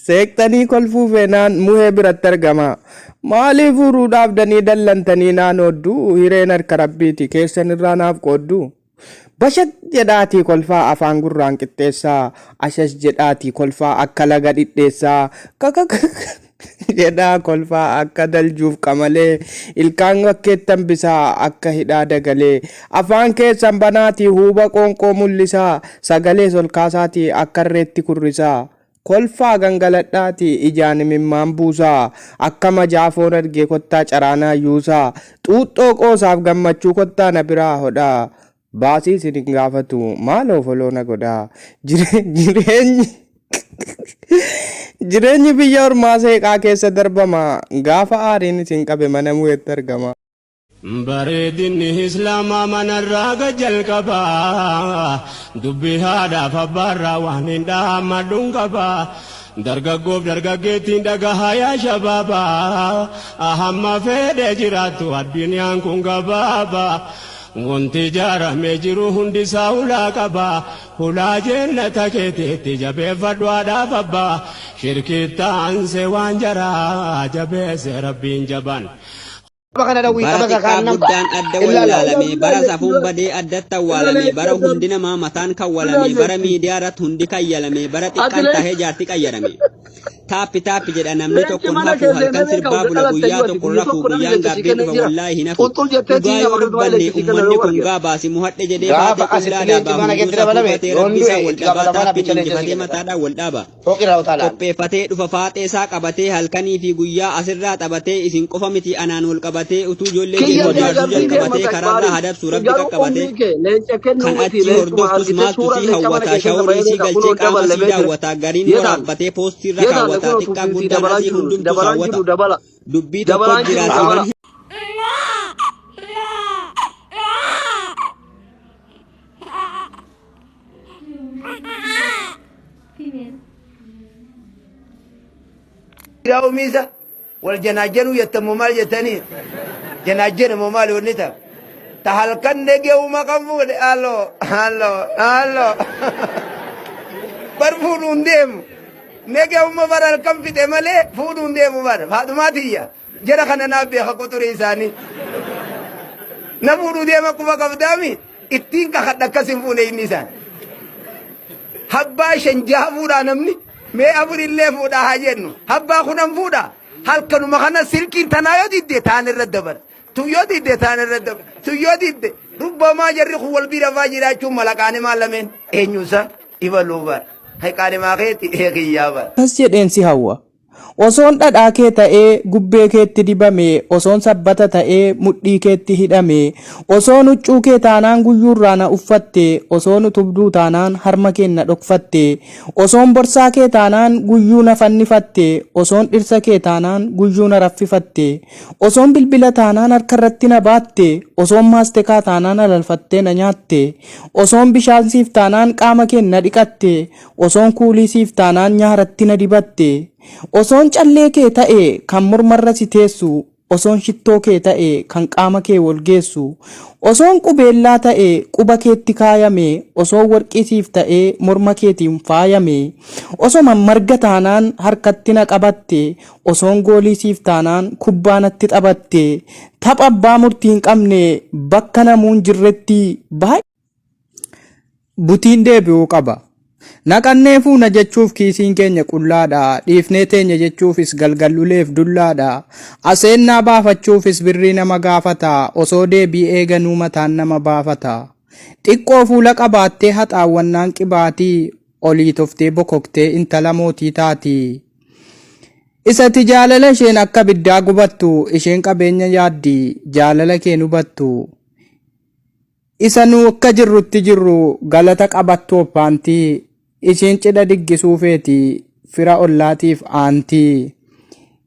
Seeqxanii kolfuu feenaan muhee biratti argama. Maaliif uruu dhaabdanii dallantanii naan ooddu hireen harka rabbiiti keessan irraa naaf qooddu. Bashaq jedhaatii kolfaa afaan gurraan qixxeessaa ashash jedhaatii kolfaa akka laga dhidheessaa kakak jedhaa kolfaa akka daljuuf qamalee ilkaan bakkeetti hambisaa akka hidhaa dagalee afaan keessan banaatii huuba qoonqoo mul'isaa sagalees ol kaasaatii akka irreetti kurrisaa kolfaa gangaladhaatii ijaan imimmaan buusaa akka majaa foon argee kottaa caraanaa yuusaa xuuxxoo qoosaaf gammachuu kottaa na biraa hodhaa baasii isin hin gaafatu maaloo foloo na godhaa jireenyi jireenyi biyya ormaa seeqaa keessa darbama gaafa aariin isin qabe mana mu'etti argama. Bareedinni Islaamaa manarraa gad jalqaba. Dubbii haadhaaf abbaarraa waan hin dhaammadhuun qaba. Dargaggoof dargaggeettiin dhagahaa yaa shabaaba. Hamma fedhe jiraattu addunyaan kun gabaaba. Wanti ijaaramee jiru hundisaa hulaa qaba. Hulaa jennata keetiitti jabeeffadhu haadhaaf abbaa. Shirkiitti aansee waan jaraa jabeesse rabbiin jabaan. Bara xiqqaaf guddaan adda wallaalame, bara safuun badee addatti awwaalame, bara hundi namaa mataan kawwalame, bara miidiyaa irratti hundi kayyalame, bara xiqqaan tahee jaarti qayyarame. Taappi taappi jedha namni Leenci tokkon mana hafu kee halkan seenee beeka sirbaa oduu bula dhalatte guyyaa iyyuu ati tokkon biyya rafu tokko namni guyyaan leenca sii gaabbiin kennee dhufa jira. wallaahi hin hafu. Xuxxul jettee Dhugaa tii yoo nama galma dubbanne leenca sii kenna ummanni yoo kun arge. gaabaasi muhadhe jedhee Gaafa faatee asitti qullaa leenci dhaabaa mana hunduu keetti safuu dabalame fatee yoon rabbii du'e isaa wal itti dhabaa gaafatamaan taappiin abbicha leenca sii injifatee kenna. mataadhaan wal dhaaba. Fooqirraa utaalaan. Qopheeffatee dhufa faaxee isaa qabatee halkanii fi guyyaa asirraa taphatee isin qofa miti anaan wal qabatee utuu ijoollee Kiyya keenya si jaarsuu agarsiisee jalqabatee mata karaarraa Iqbaaliin. hadabsu rabbi Garuu qaqqabatee umrii kee leenca kennuu kan miti achi leencuma hordoftus argite maaltu suuraan sii leenca mana hawwata kee keessa shaworii bahee sii beeka galchee kunoo qaama daballe sii beekre. daawwata gariin Yetaan waraabbatee poostiirra yetaan kaawwata kunoo xiqqaan tuffiin sii guddaan dabalaa asii jiru hundumtuu dabalaan saawwata jiru dabala dubbii tokko dabalaan jira jiru siiban dabala. Dhiraa umiisa wal janaajjanuu jettan moo maal jettanii? Janaajjana moo maali wanni ta'a? Ta halkan negeuma kan fuudhe aloo aloo aloo. Bar fuudhuun deemu. Negeuma bar halkan fixe malee fuudhuun deemu bar. Faadhumaa tiyya. Jara kana naaf beeka quxurii isaanii. Na fuudhuu deema quba qabdaami ittiin kakadha akkas hin fuune inni isaan. Habbaa shan jaha fuudhaa namni mee afur illee fuudhaa haa jennu. Habbaa kunan fuudhaa. Halkanuma kana silkiin tanaa yoo didde taan irra dabala. Tun yoo didde taan irra dabala. Tun yoo didde rubbamaa jarri kun wal bira faa jiraachuun mala qaanimaa lameen eenyuusa ibaluu bara. Qaanimaa keeti eekiyyaa bara. Akkas jedheen si hawwa. Osoon dhadhaa kee ta'ee gubbee keetti dibamee Osoon sabbata ta'ee mudhii keetti hidhamee Osoon huccuu kee taanaan guyyuurraa na uffattee Osoon utubduu taanaan harma keen na dhokfattee Osoon borsaa kee taanaan guyyuu na fannifattee Osoon dhirsa kee taanaan guyyuu na raffifattee Osoon bilbila taanaan harkarratti na baattee Osoon maastekaa taanaan alalfattee na nyaattee Osoon bishaan siif taanaan qaama keen na dhiqattee Osoon kuulii siif taanaan nyaaratti na dibatte. Osoon callee kee ta'e kan mormarra si teessu. Osoon shittoo kee ta'e kan qaama kee wal geessu. Osoon qubeellaa ta'e quba keetti kaayame. Osoon warqii siif ta'ee morma keetiin faayame. Osoman marga taanaan harkatti na qabatte. Osoon goolii siif taanaan kubbaa natti taphatte. Tapha abbaa murtii hin qabne bakka namuun jirretti baay'ee. Butiin deebi'uu qaba. Naqannee fuuna jechuuf kiisiin keenya qullaadha. Dhiifnee teenya jechuufis galgal uleef dullaadha. Aseennaa baafachuufis birrii nama gaafata. Osoo deebii eeganuu mataan nama baafata. Xiqqoo fuula qabaattee haxaawwannaan qibaatii. Olii toftee bokoktee intala mootii taati. Isati jaalala isheen akka abiddaa gubattu isheen qabeenya yaaddi jaalala kee hin hubattu. Isa nu akka jirrutti jirru galata qabattoo paantii ishiin cidha diggisuu feeti fira ollaatiif aantii.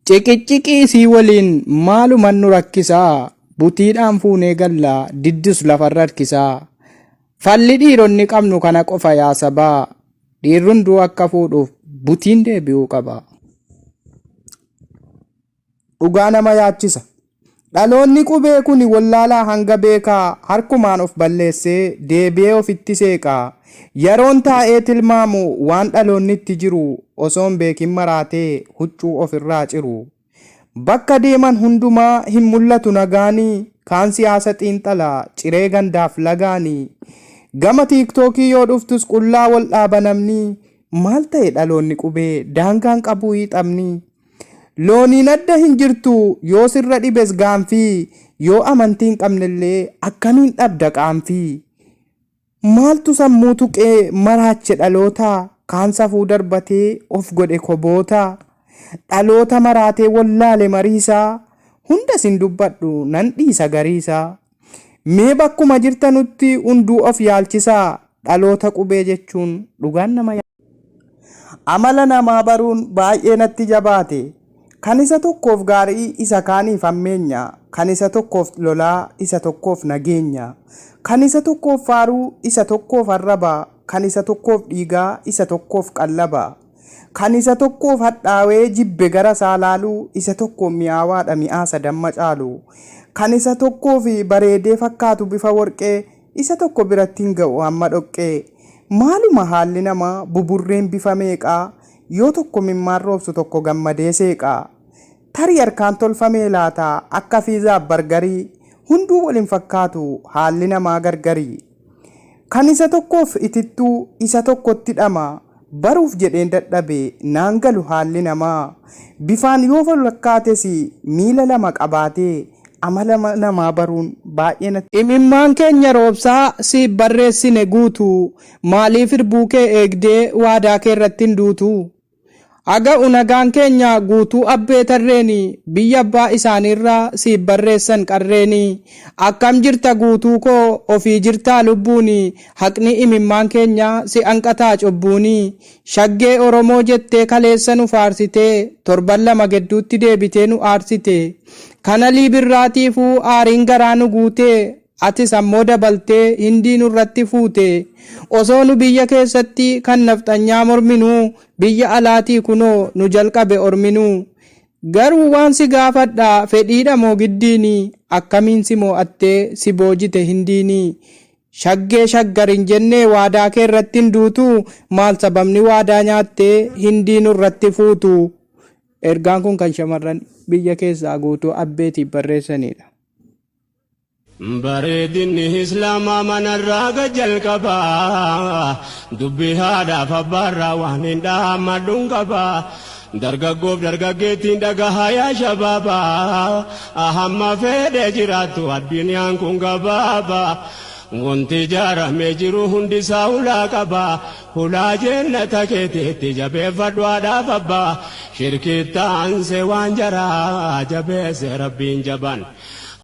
Ciqicciqii isii waliin maaluman nu rakkisaa butiidhaan fuunee galla diddus lafarra harkisaa. Falli dhiironni qabnu kana qofa yaa sabaa dhiirri hunduu akka fuudhuuf butiin deebi'uu qaba. Dhugaa nama yaachisa. Dhaloonni qubee kun wallaalaa hanga beekaa harkumaan of balleessee deebi'ee ofitti seeqaa. Yeroon taa'ee tilmaamu waan dhaloonni itti jiru osoon beekin maraatee huccuu ofirraa ciru. Bakka deeman hundumaa hin mul'atu nagaanii kaan siyaasa xiinxala ciree gandaaf lagaanii. Gama tiiktookii yoo dhuftus qullaa wal dhaaba namni maal ta'e dhaloonni qubee daangaan qabuu hiixamni. Looniin adda hin jirtu yoo sirra dhibes gaanfii yoo amantii hin qabnellee akkamiin dhabda qaanfii. Maaltu sammuu tuqee maraache dhaloota kaan safuu darbatee of godhe koboota. Dhaloota maraatee wallaale mariisaa hunda sin dubbadhu nan dhiisa gariisaa. Mee bakkuma jirtanutti hunduu of yaalchisaa dhaloota qubee jechuun dhugaan nama Amala namaa baruun baay'ee natti jabaate. Kan isa tokkoof gaarii isa kaaniif hammeenya. Kan isa tokkoof lolaa isa tokkoof nageenya. Kan isa tokkoof faaruu isa tokkoof arraba. Kan isa tokkoof dhiigaa isa tokkoof qallaba. Kan isa tokkoof hadhaawee jibbe gara isaa laalu isa tokkoof mi'aawaadha mi'aasa damma caalu. Kan isa tokkoof bareedee fakkaatu bifa warqee isa tokko biratti hin ga'u hamma dhoqqee. Maaluma haalli namaa buburreen bifa meeqaa yoo tokko mimmaan roobsu tokko gammadee seeqaa. Tarii harkaan tolfamee laata akka fiizaaf bargarii hunduu wal hin fakkaatu haalli namaa gargarii. Kan isa tokkoof itittuu isa tokkotti dhama baruuf jedheen dadhabe naan galu haalli namaa. Bifaan yoo fakkaates miila lama qabaatee amala namaa baruun baay'ee natti. Imimmaan keenya roobsaa siif barreessine guutu maaliif irbuu kee eegdee waadaa kee irratti hin duutu. Aga'u nagaan keenya guutuu abbee tarreeni biyya abbaa isaaniirraa siif barreessan qarreeni akkam jirta guutuu koo ofii jirtaa lubbuuni haqni imimmaan keenya si hanqataa cubbuuni shaggee Oromoo jettee kaleessa nu faarsitee torban lama gidduutti deebitee nu aarsite kana liibirraatiifuu aariin garaa nu guutee atis ammoo dabaltee hindii nurratti fuute osoo nu biyya keessatti kan nafxanyaa morminuu biyya alaatii kunoo nu jalqabe orminuu garuu waan si gaafadha fedhiidha moo giddiini akkamiin si moo'attee si boojite hindiini shaggee shaggar hin jennee waadaa kee irratti hin duutu maal sababni waadaa nyaattee hindii nurratti fuutu. Ergaan kun kan shamarran biyya keessaa guutuu abbeetiif barreessanidha. Bareedinni Islaamaa manarraa gad jalqabaa dubbii haadhaaf abbaarraa waan hin dhaammadhuun qabaa dargaggoof dargaggeettiin dhagahaa yaa shabaabaa hamma fedhe jiraattu addunyaan kun gabaabaa wanti ijaaramee jiru hundisaa hulaa qabaa hulaa jennata keetiitti jabeeffadhu haadhaaf abbaa shirkitaansee waan jaraa jabeesse rabbiin jabaan.